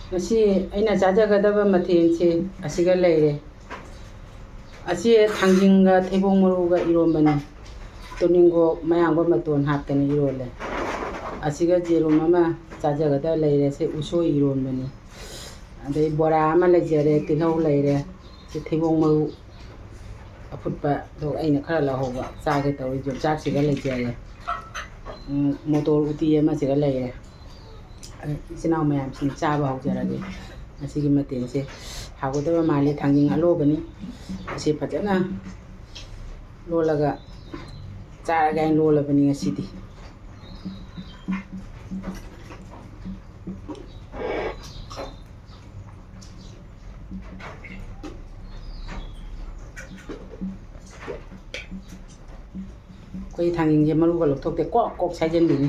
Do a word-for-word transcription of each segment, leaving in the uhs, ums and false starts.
ꯉꯁꯤ ꯑꯩꯅ ꯆꯥꯖꯒꯗꯕ ꯃꯊꯦꯜꯁꯤ ꯑꯁꯤꯒ ꯂꯩꯔꯦ꯫ ꯑꯁꯤ ꯊꯥꯡꯖꯤꯡꯒ ꯊꯩꯕꯣꯡ ꯃꯔꯨꯒ ꯏꯔꯣꯝꯕꯅꯤ꯫ ꯇꯣꯅꯤꯡꯈꯣꯛ ꯃꯌꯥꯡꯕ ꯃꯇꯣꯟ ꯍꯥꯞꯇꯅ ꯏꯔꯣꯜꯂꯦ꯫ ꯑꯁꯤꯒ ꯖꯦꯔꯨꯝ ꯑꯃ ꯆꯥꯖꯒꯗꯕ ꯂꯩꯔꯦ꯫ ꯁꯤ ꯎꯁꯣꯏ ꯏꯔꯣꯟꯕꯅꯤ꯫ ꯑꯗꯩ ꯕꯣꯔꯥ ꯑꯃ ꯂꯩꯖꯔꯦ, ꯇꯤꯜꯍꯧ ꯂꯩꯔꯦ꯫ ꯁꯤ ꯊꯩꯕꯣꯡ ꯃꯔꯨ ꯑꯐꯨꯠꯄꯗꯣ ꯑꯩꯅ ꯈꯔ ꯂꯧꯍꯧꯕ ꯆꯥꯒꯦ ꯇꯧꯔꯤ꯫ ꯌꯣꯡꯆꯥꯛꯁꯤꯒ ꯂꯩꯖꯔꯦ꯫ ꯎꯝ, ꯃꯣꯇꯣꯔ ꯎꯇꯤ ꯑꯃꯁꯤꯒ ꯂꯩꯔꯦ꯫ ꯑꯗꯨ ꯏꯆꯤꯟ ꯏꯅꯥꯎ ꯃꯌꯥꯝꯁꯤꯡ ꯆꯥꯕ ꯍꯧꯖꯔꯒꯦ꯫ ꯉꯁꯤꯒꯤ ꯃꯊꯦꯜꯁꯦ ꯍꯥꯎꯒꯗꯕ ꯃꯥꯜꯂꯤ꯫ ꯊꯥꯡꯖꯤꯡ ꯑꯂꯣꯕꯅꯤ꯫ ꯑꯁꯤ ꯐꯖꯅ ꯂꯣꯜꯂꯒ ꯆꯥꯔꯒꯦ ꯍꯥꯏꯅ ꯂꯣꯜꯂꯕꯅꯤ ꯉꯁꯤꯗꯤ꯫ ꯑꯩꯈꯣꯏ ꯊꯥꯡꯖꯤꯡꯁꯦ ꯃꯔꯨꯒ ꯂꯧꯊꯣꯛꯇꯦ, ꯀꯣꯛ ꯀꯣꯛ ꯁꯥꯏꯖꯟꯕꯤꯅꯤ꯫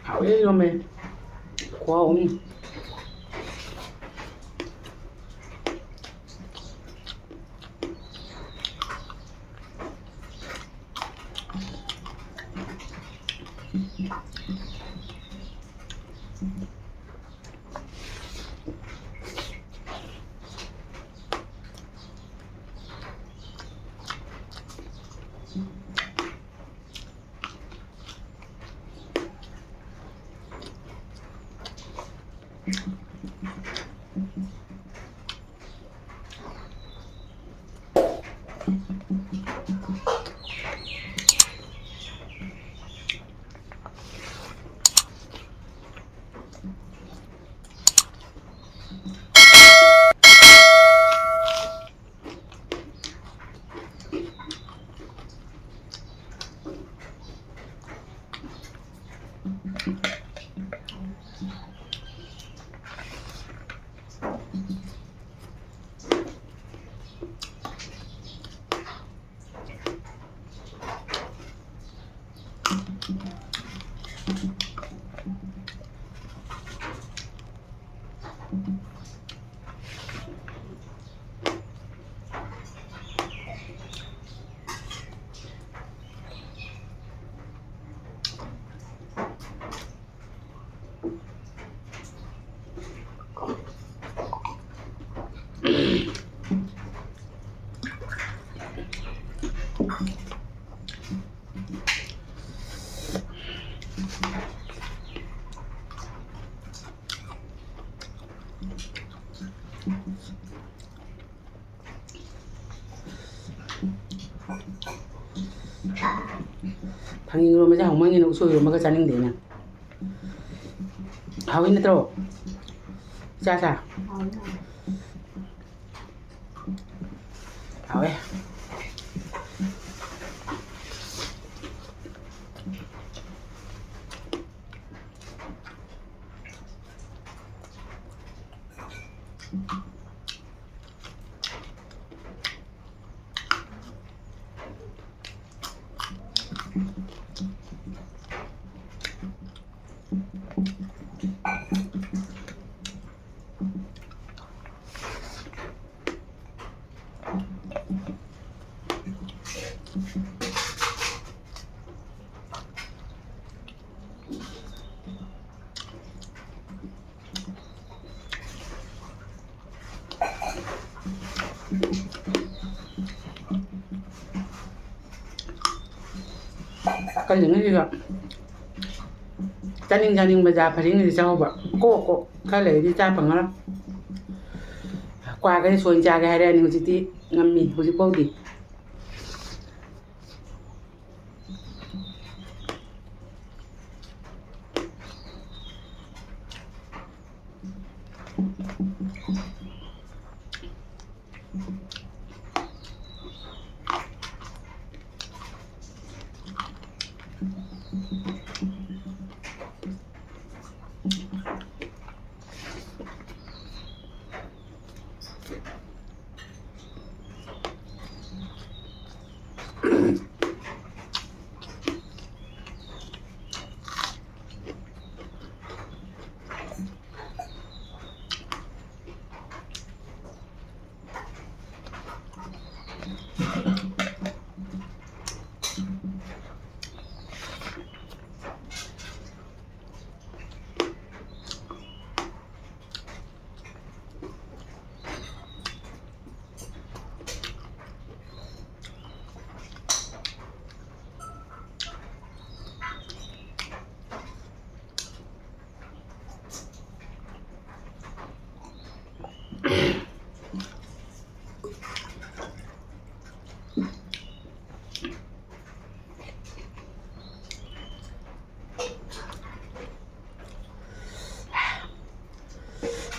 ꯍꯥꯎꯋꯦ ꯏꯔꯣꯝꯕ꯫ ꯈꯨꯍꯥꯎ ꯑꯃ꯫ ꯊꯥꯡꯖꯤꯡ ꯏꯔꯣꯟꯕꯁꯦ ꯍꯥꯎꯃꯟꯒꯤꯅ ꯎꯁꯣꯏ ꯏꯔꯣꯟꯕꯒ ꯆꯥꯅꯤꯡꯗꯦꯅꯦ꯫ ꯍꯥꯎꯋꯤ ꯅꯠꯇ꯭ꯔꯣ? ꯏꯆꯥ ꯁꯥ? ꯍꯥꯎꯋꯦ꯫ ꯀꯜꯂꯤꯉꯩꯁꯤꯗ ꯆꯥꯅꯤꯡ ꯆꯥꯅꯤꯡꯕ ꯆꯥ ꯐꯔꯤꯉꯩꯗꯤ ꯆꯥꯍꯧꯕ꯫ ꯀꯣꯛ ꯀꯣꯛ ꯈꯔ ꯂꯩꯔꯗꯤ ꯆꯥ ꯐꯪꯉꯔꯣꯏ꯫ ꯀ꯭ꯋꯥꯒꯁꯦ ꯁꯣꯏꯅ ꯆꯥꯒꯦ ꯍꯥꯏꯔꯛꯑꯅꯤ꯫ ꯍꯧꯖꯤꯛꯇꯤ ꯉꯝꯃꯤ, ꯍꯧꯖꯤꯛꯐꯥꯎꯗꯤ꯫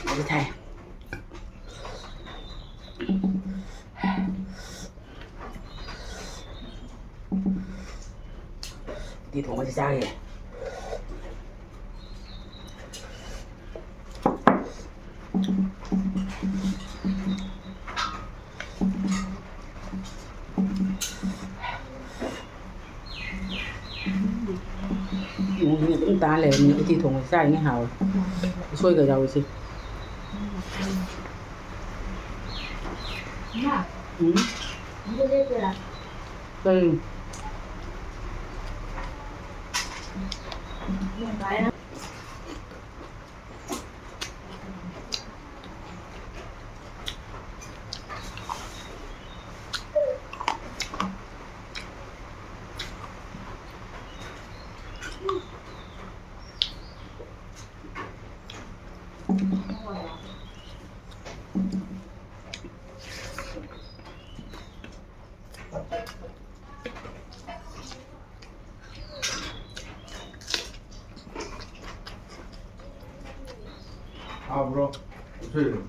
ꯑꯗꯨ ꯊꯥꯏ꯫ ꯎꯇꯤ ꯊꯣꯡꯕꯁꯤ ꯆꯥꯒꯦ꯫ ꯎꯝ, ꯑꯗꯨꯝ ꯇꯥ ꯂꯩꯔꯝꯃꯤ꯫ ꯎꯇꯤ ꯊꯣꯡꯕ ꯆꯥꯔꯤꯉꯩ ꯍꯥꯎꯋꯦ꯫ ꯎꯁꯣꯏꯒ ꯌꯥꯎꯏꯁꯦ꯫ ꯎꯝ꯫ ꯀꯔꯤ? ꯍꯥꯎꯕ꯭ꯔꯣ? ꯎꯁꯣꯏ꯫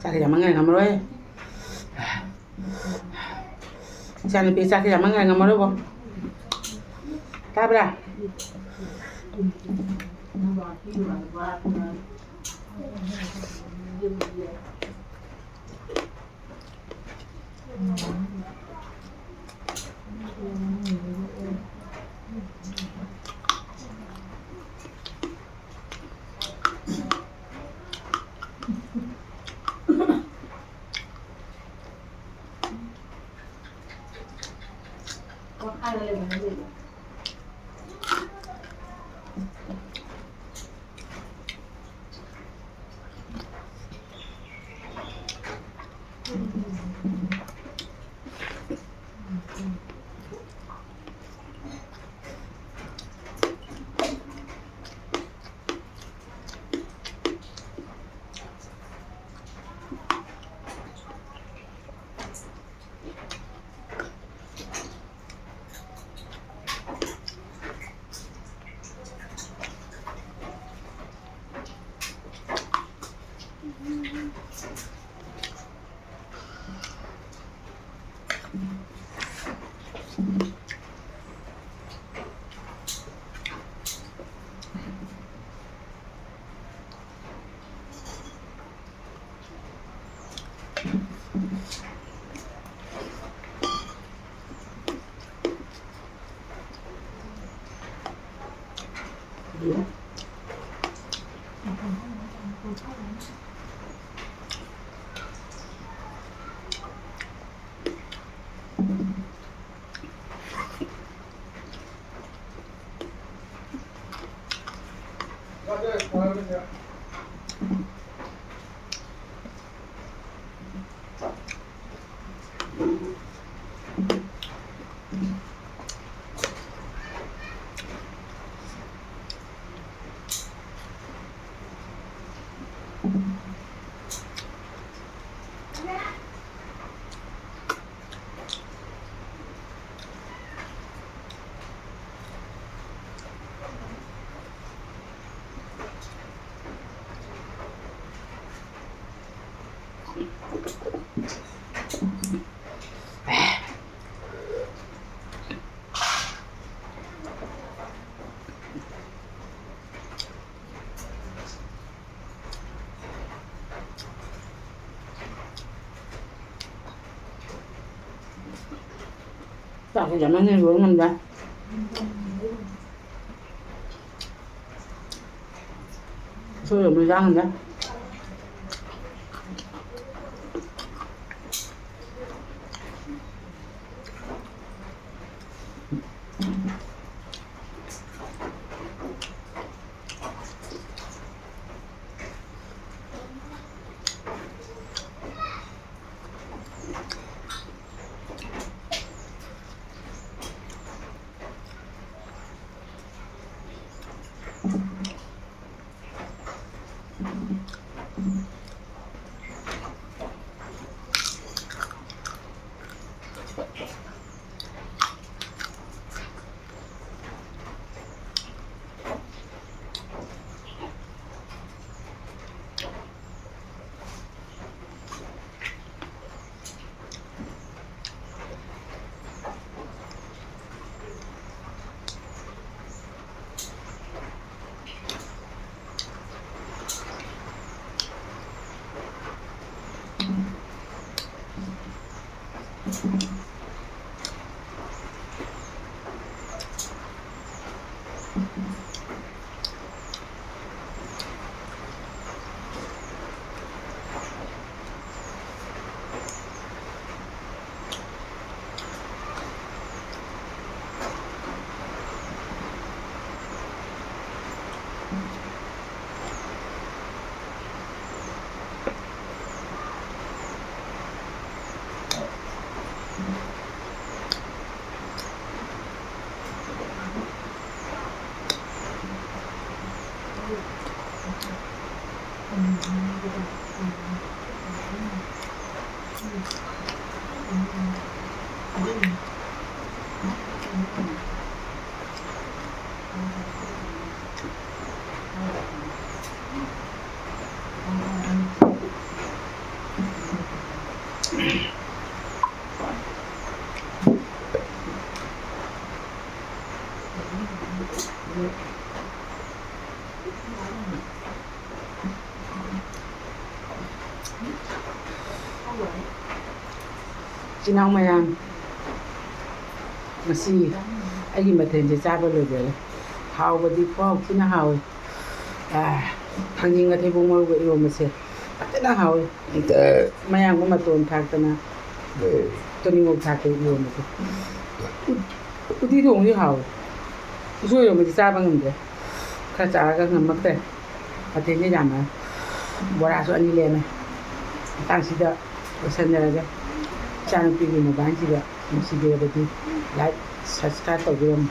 ꯆꯥꯛ ꯌꯥꯝꯃꯟꯈ꯭ꯔꯦ, ꯉꯝꯃꯔꯣꯏ꯫ ꯏꯆꯥꯅꯨꯄꯤ ꯆꯥꯛꯁꯦ ꯌꯥꯝꯃꯟꯈ꯭ꯔꯦ, ꯉꯝꯃꯔꯣꯏꯕꯣ꯫ ꯇꯥꯕ꯭ꯔꯥ? ꯆꯥꯛꯁꯤ ꯌꯥꯝꯃꯟꯗꯅ ꯂꯣꯏ ꯉꯝꯗꯦ꯫ ꯁꯣꯏꯕꯨꯝ ꯏꯟꯖꯥꯡ ꯉꯝꯗꯦ꯫ ꯏꯆꯤꯟ ꯏꯅꯥꯎ ꯃꯌꯥꯝ, ꯉꯁꯤ ꯑꯩꯒꯤ ꯃꯊꯦꯜꯁꯦ ꯆꯥꯕ ꯂꯣꯏꯖꯔꯦ꯫ ꯍꯥꯎꯕꯗꯤ ꯈꯨꯍꯥꯎ ꯊꯤꯅ ꯍꯥꯎꯋꯤ꯫ ꯑꯥ, ꯊꯥꯡꯖꯤꯡꯒ ꯊꯩꯕꯣꯡ ꯃꯔꯨꯒ ꯏꯔꯣꯝꯕꯁꯦ ꯐꯖꯅ ꯍꯥꯎꯋꯤ꯫ ꯃꯌꯥꯝꯒ ꯃꯇꯣꯟ ꯊꯥꯛꯇꯅ, ꯇꯣꯅꯤꯡꯈꯣꯛ ꯊꯥꯛꯇꯅ ꯏꯔꯣꯝꯕꯁꯦ꯫ ꯎꯇꯤ ꯊꯣꯡꯕꯗꯤ ꯍꯥꯎꯋꯤ꯫ ꯎꯁꯣꯏ ꯏꯔꯣꯝꯕꯗꯤ ꯆꯥꯕ ꯉꯝꯗ꯭ꯔꯦ꯫ ꯈꯔ ꯆꯥꯔꯒ ꯉꯝꯃꯛꯇ꯭ꯔꯦ꯫ ꯃꯊꯦꯜꯁꯦ ꯌꯥꯝꯃꯦ꯫ ꯕꯣꯔꯥꯁꯨ ꯑꯅꯤ ꯂꯦꯝꯃꯦ꯫ ꯃꯇꯥꯡꯁꯤꯗ ꯂꯣꯏꯁꯟꯖꯔꯒꯦ꯫ ꯏꯆꯥꯅꯨꯄꯤꯒꯤ ꯃꯣꯕꯥꯏꯜꯁꯤꯗ ꯅꯨꯡꯁꯤꯕꯤꯔꯕꯗꯤ like, subscribe ꯇꯧꯕꯤꯔꯝꯃꯨ꯫